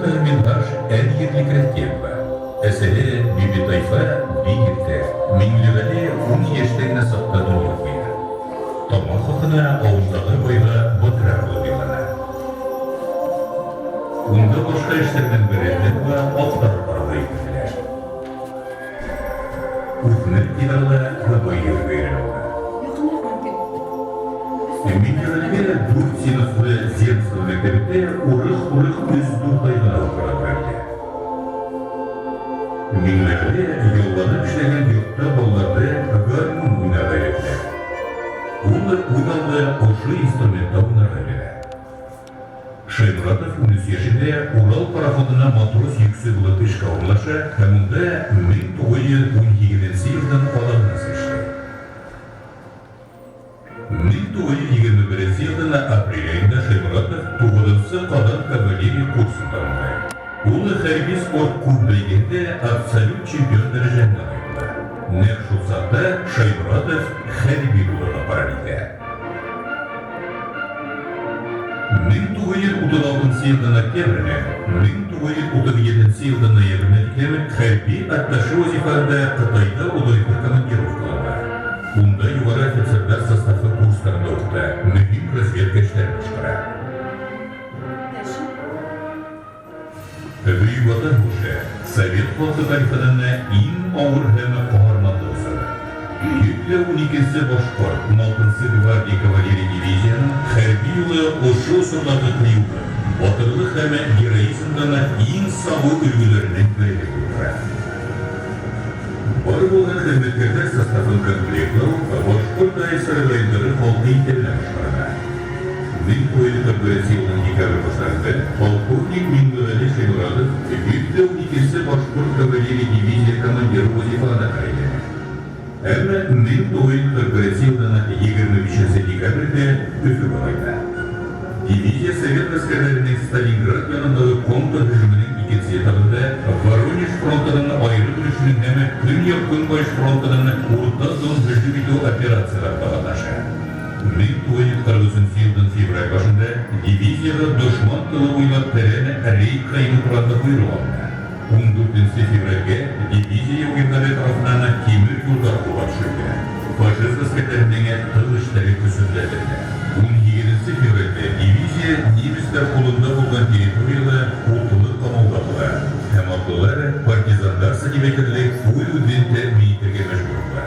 Атаһы Минһаж әҙ ерле крәҫтиән була. Әсәһе Бибитайфа бик иртә, Миңлеғәле 10 йәштә генә саҡта донъя ҡуя. Тамаҡ хаҡына ауылдағы байға батрак булып яллана. Унда башҡа эштәр менән беррәттән уға аттар ҡарау ҙа йөкләтелә. Үҫмер тиҙ арала һыбай йөрөргә өйрәнә була. Миңлеғәлегә дүрт сыйныфлы земство мәктәбендә урых-урых өс-дүрт ай ғына уҡырға тура килә. Миңлеғәле ялланып эшләгән йортта балаларҙы гармун уйнарға өйрәтелә. Ул үҙ алды ошо инструментта уйнарға өйрәнә. Шайморатов 13 йәшендә Урал пароходына матрос-йөксө булып эшкә урынлаша һәм унда 1918 йылдың аҙағынаса эшләй. 1921 йылдың апрель айында Шайморатов 9-нсы Ҡаҙан кавалерия курсын тамамлай. Ул хәрби спорт күп бәйгеһендә абсолют чемпион дәрәжәһенә лайыҡ була. Нәҡ шул саҡта Шайморатов хәрби булырға ҡарар итә. 1936 йылдың октябренән 1937 йылдың ноябренә тиклем хәрби атташе вазифаһында Ҡытайҙа оҙайлы командировкалана. Унда юғары офицерҙар составы курстарында уҡыта, мөһим разведка эштәрен башҡара. Бөйөк Ватан һуғышы совет халҡы тарихының иң ауыр һәм ҡаһарманлы осоро. 112-нсе башҡорт 16-нсы гвардия кавалерия дивизияһының хәрби юлы ошо осорҙағы ҡыйыулыҡ, батырлыҡ һәм героизмдың иң сағыу өлгөләренең береһе булып тора. Бар булған хеҙмәткәрҙәр составын комплектлау Башҡорт АССР райондары халҡы иҫәбенә башҡарыла. 1941 йылдың декабрь башларында полковник Миңлеғәле Шайморатов 112-нсе башҡорт кавалерия дивизия командиры вазифаһына тәғәйенләнә. Әммә 1941 йылдың 25 декабрендә Өфөгә ҡайта. Дивизия совет ғәскәрҙәренең Сталинград янындағы контрһөжүменең икенсе этабында Воронеж фронтының айырым өлөшөнөң һәм Көньяҡ-Көнбайыш фронтының Урта Дон һөжүм итеү операцияларында ҡатнаша. 1943 йылдың февраль башында дивизияға дошман тылы буйлап тәрән рейдҡа инеү тураһында бойороҡ алына. 14 февралгә дивизия яугирҙәре тарафынан тимер юлда ҡулға төшөрөлә. Фашист ғәскәрҙәренең тыл эштәре көсһөҙләндерелә. 18 февралдә дивизия немецтар ҡулында булған территорияла утлы ҡамауҙа ҡала. Һәм атлылар партизандарса тип әйтерлек үҙ-үҙен тәьмин итергә мәжбүр була.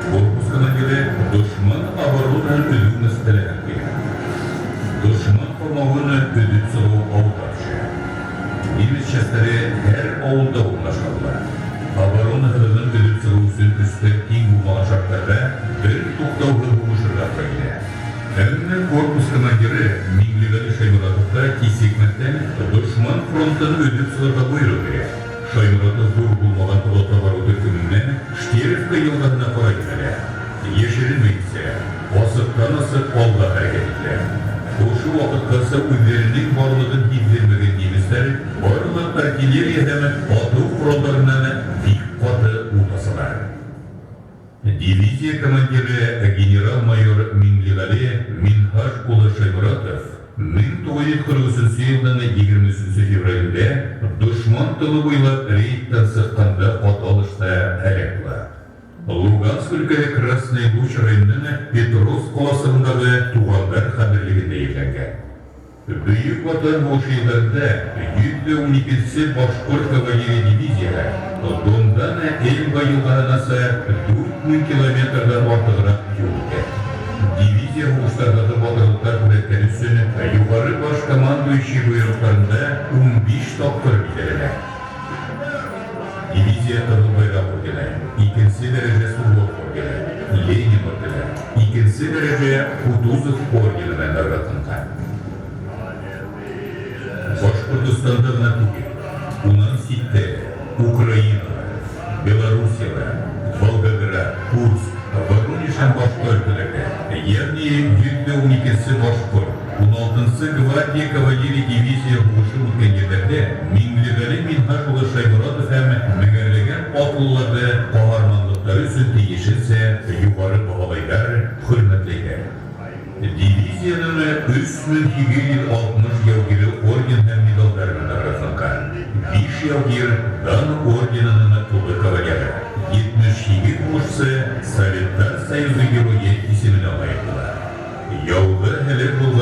Корпус командиры дошман оборонаһын өҙөү мәсьәләһен ҡуя. Дошман ҡамауын өҙөп сығыу ауырға төшә. Немец частары һәр ауылда урынлашҡан була. Оборона һыҙығын өҙөп сығыу өсөн көстәр тиң булмаған шарттарҙа бер туҡтауһыҙ һуғышырға тура килә. Әммә корпус командиры Миңлеғәле Шайморатовҡа кисекмәҫтән дошман фронтын өҙөп сығырға бойороҡ бирә. Шайморатов ҙур булмаған оҙата барыу төркөмө менән Штеровка йылғаһына ҡарай йүнәлә. Йәшеренмәйенсә, асыҡтан-асыҡ алға хәрәкәт ителә. Ошо ваҡытҡаса үҙҙәренең барлығын һиҙҙермәгән немецтар барлыҡ артиллерия һәм атыу ҡоралдарынан бик ҡаты ут асалар. Дивизия командиры генерал-майор Миңлеғәле Минһаж улы Шайморатов 1943 йылдың 23 февралендә дошман тылы буйлап рейдтан сыҡҡанда атылышта һәләк була. Луганск өлкәһе Красный Луч районының Петровск ҡаласығындағы туғандар ҡәберлегендә ерләнгән. Бөйөк Ватан һуғышы йылдарында 112-нсе башҡорт кавалерия дивизияһы Дондан Эльба йылғаһынаса 4000 километрҙан артығыраҡ юл үтә. Дивизия һуғыштарҙағы батырлыҡтар күрһәткән өсөн юғары баш командующий бойороҡтарында 15 тапҡыр билдәләнә. Дивизия Ҡыҙыл Байраҡ ордены, икенсе дәрәжә Суворов ордены, Ленин ордены, икенсе дәрәжә Кутузов ордены менән наградланған. Башҡортостанда ғына түгел, унан ситтә, Украинала, Белоруссияла, Волгоград, Курск, Воронеж һәм башҡа өлкәләрҙә, йәғни 112-нсе башҡорт, 16-нсы гвардия кавалерия дивизия һуғышы үткән ерҙәрҙә Миңлеғәле Минһаж улы Шайморатов һәм меңәрләгән атлыларҙы ҡаһарманлыҡтары өсөн тейешенсә юғары баһалайҙар, хөрмәтләйҙәр. Дивизияның 3860 яугире орден һәм миҙалдар менән наградланған. яугир Дан орденының тулы кавалеры, 78 һуғышсы Советтар Союзы Геройы исеменә лайыҡ була. Яуҙа һәләк булған.